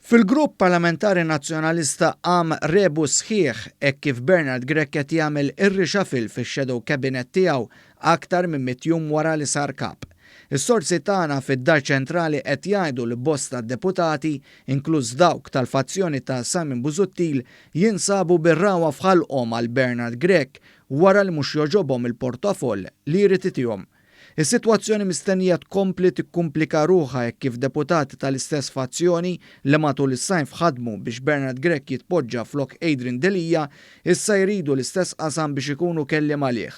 Fil-Grupp Parlamentari Nazzjonalista qam rebus sħiħ hekk kif Bernard Grech qed jagħmel ir-reshuffle fix-shadow cabinet tiegħu aktar minn mitt jum wara li sar Kap. Is-sorsi tagħna fid-Dar Ċentrali qed jgħidu li bosta deputati, inkluż dawk tal-fazzjoni ta' Simon Busuttil, jinsabu bir-ragħwa f'ħalqhom għal Bernard Grech wara li mhux jogħġobhom il-portafoll li jrid itihom. Is-sitwazzjoni mistennija tkompli tikkumplika ruħha hekk kif deputati tal-istess fazzjoni li matul is-sajf ħadmu biex Bernard Grech jitpoġġa flok Adrian Delia issa jridu l-istess qasam biex ikunu kelliem għalih.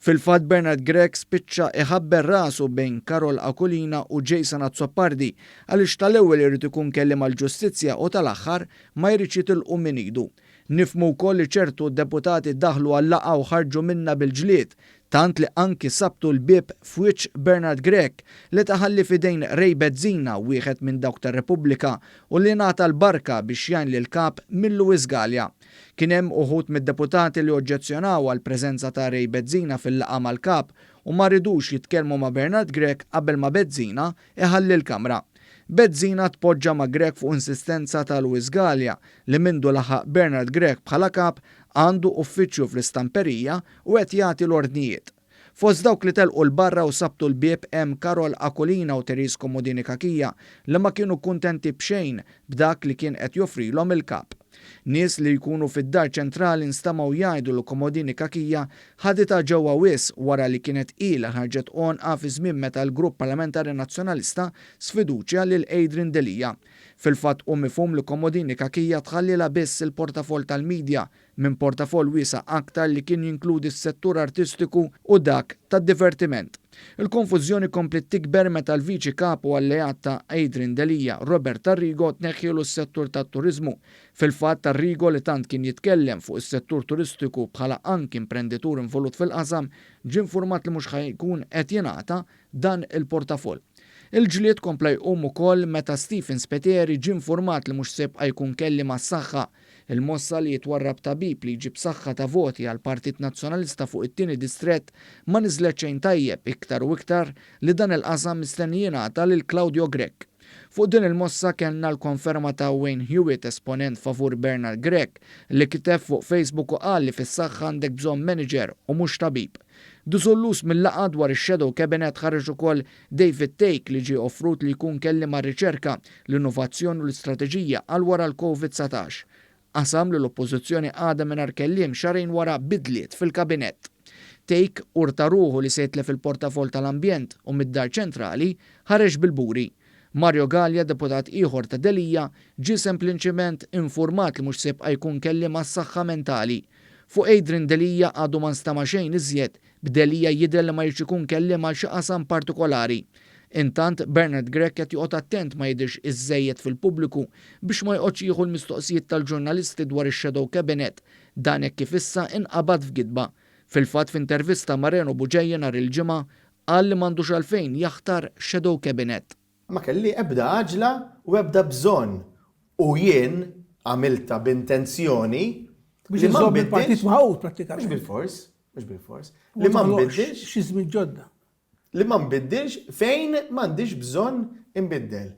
Fil-fatt Bernard Grech spiċċa iħabbel rasu bejn Karol Aquilina u Jason Azzopardi għaliex tal-ewwel irid ikun kelliem għall-ġustizzja u tal-aħħar ma jridx jitilqu minn idu. Nifhmu wkoll li ċertu deputati daħlu għal-laqgħa u ħarġu minnha bil-ġlied, tant li anki sabbtu l-bieb f'wiċċ Bernard Grech li ta ħalli f'idejn Ray Bezzina, wieħed minn dawk ta' Repubblika u li ngħata l-barka biex jgħin lill-Kap minn Louis Galea. Kien hemm uħud mid-deputati li oġġezzjonaw għall-preżenza ta' Ray Bezzina fil-laqgħa mal-Kap u ma ridux jitkellmu ma' Bernard Grech qabel ma Bezzina iħalli l-Kamra. Bezzina tpoġġa ma' Grech fuq insistenza ta' Louis Galea li mindu laħaq Bernard Grech bħala Kap għandu uffiċċju fl-istamperija u qed jagħti l-ordnijiet. Fost dawk li telqu 'l barra u sabbtu l-bieb hemm Karol Aquilina u Therese Comodini Cachia li ma kienu kuntenti b'xejn b'dak li kien qed joffrilhom il-Kap. Nies li jkunu fid-Dar Ċentrali nstemgħu jgħidu li Comodini Cachia ħaditha ġewwa wisq wara li kienet hi li ħarġet għonqha fi żmien meta l-Grupp Parlamentari Nazzjonalista sfiduċja lil Adrian Delia. Fil-fatt hu mifhum li Comodini Cachia tħallielha biss il-portafoll tal-media minn portafoll wiesa' aktar li kien jinkludi s-settur artistiku u dak tad-divertiment. Il-konfużjoni kompliet tikber meta l-Viċi Kap u alleat ta' Adrian Delia, Robert Arrigo tneħħielu s-settur tat-turiżmu. Fil-fatt Arrigo li tant kien jitkellem fuq is-settur turistiku bħala anki imprenditur involut fil-qasam, ġie nfurmat li mhux ħa jkun qed jingħata dan il-portafoll. Il-ġlied kompla jqum ukoll meta Stephen Spiteri ġie nfurmat li mhux se jibqa' jkun kelliem għas-saħħa. Il-mossa li jitwarrab tabib li jġib saħħa ta' voti għall-Partit Nazzjonalista fuq it-tieni distrett ma niżlet xejn tajjeb iktar u iktar li dan il-qasam mistenni jingħata lil Claudio Grech. Fuq din il-mossa kellna l-konferma ta' Wayne Hewitt esponent favur Bernard Grech li kiteb fuq Facebook u qal li fis-saħħa għandek bżonn manager u mhux tabib. Diżulluż mil-laqgħa dwar ix-shadow cabinet ħareġ ukoll David Thake li ġie offrut li jkun kelliem għar-riċerka, l-innovazzjoni u l-istrateġija għal wara l-Covid 19. Qasam li l-Oppożizzjoni għadha mingħajr kelliem xahrejn wara bidliet fil-Kabinett. Thake urta ruħu li se jitlef il-portafoll tal-Ambjent u mid-Dar Ċentrali ħareġ bil-buri. Mario Galea, deputat ieħor ta' Delia, ġie semplinċiment infurmat li mhux se jibqa' jkun kelliem għas-saħħa mentali. Fuq Adrian Delia għadu ma nstama' xejn iżjed, b'Delia jidher li ma jridx ikun kelliem għal xi qasam partikolari. Intant, Bernard Grech qed joqgħod attent ma jidhirx iżżejjed fil-pubbliku biex ma joqgħodx jieħu l-mistoqsijiet tal-ġurnalisti dwar ix-shadow cabinet. Dan hekk kif issa inqabad f'gidba. Fil-fatt f'intervista ma' Reno Bugeja nhar il-Ġimgħa, qal li m'għandux għalfejn jaħtar shadow cabinet. Ma kelli ebda għaġla u ebda bżonn u jien għamiltha b'intenzjoni li ma nbiddilx. Il-partit magħqud prattikament. Mhux bilfors, mhux bilfors. Li ma nbiddilx. Xi żmien ġodda. Li ma nbiddilx fejn m'għandix bżonn inbiddel.